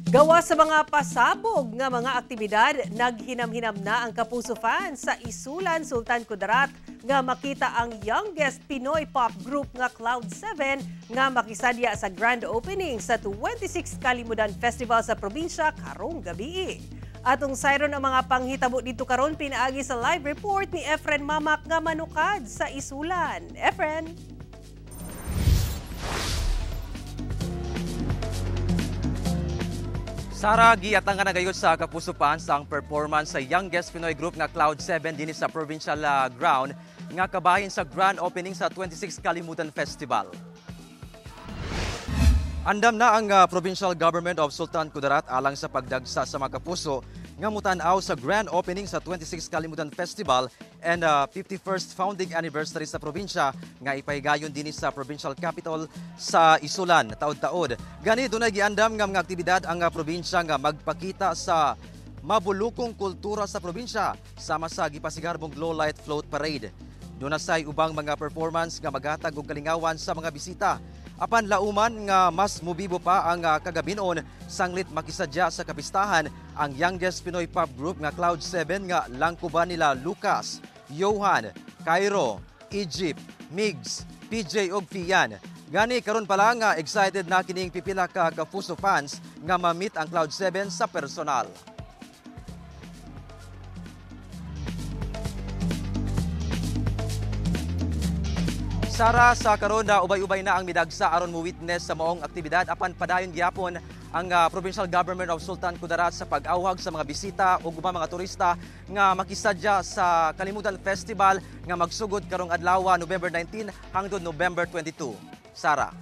Gawa sa mga pasabog nga mga aktibidad, naghinam-hinam na ang Kapuso fans sa Isulan, Sultan Kudarat nga makita ang youngest Pinoy pop group nga Cloud7 nga makisadya sa grand opening sa 26th Kalimudan Festival sa probinsya karong gabi. Atong sayron ang mga panghitabo dito karon pinaagi sa live report ni Efren Mamak nga manukad sa Isulan. Efren? Sara, giatangan na gayud sa Kapuso fans ang performance sa youngest Pinoy group nga Cloud7 dinhi sa provincial ground nga kabahin sa grand opening sa 26th Kalimudan Festival. Andam na ang Provincial Government of Sultan Kudarat alang sa pagdagsa sa mga kapuso nga mutan-aw sa grand opening sa 26th Kalimudan Festival and 51st founding anniversary sa probinsya nga ipahigayon dinhi sa provincial capital sa Isulan taod-taod. Gani dunay giandam nga mga aktibidad ang probinsya nga magpakita sa mabulukong kultura sa probinsya sama sa gipasigarbong Glow Light Float Parade. Doon say ubang mga performance nga maghatag og kalingawan sa mga bisita. Apan lauman nga mas mubibo pa ang kagabinon sanglit makisadya sa kapistahan ang youngest Pinoy pop group nga Cloud7 nga langkuban nila Lucas, Johan, Cairo, Egypt, Migs, PJ ug Fian. Gani karon pa lang nga excited na kining pipila ka Kapuso fans nga ma-meet ang Cloud7 sa personal. Sara, sa karon na ubay-ubay na ang midagsa aron mo witness sa maong aktibidad apan padayon gyapon ang Provincial Government of Sultan Kudarat sa pag-awhag sa mga bisita ug ubang mga turista nga makisadya sa Kalimudan Festival nga magsugod karong adlaw November 19 hangtod November 22. Sara.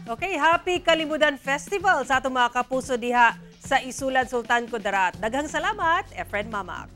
Okay, happy Kalimudan Festival sa atong mga kapuso diha sa Isulan, Sultan Kudarat. Daghang salamat, Efren Mamak.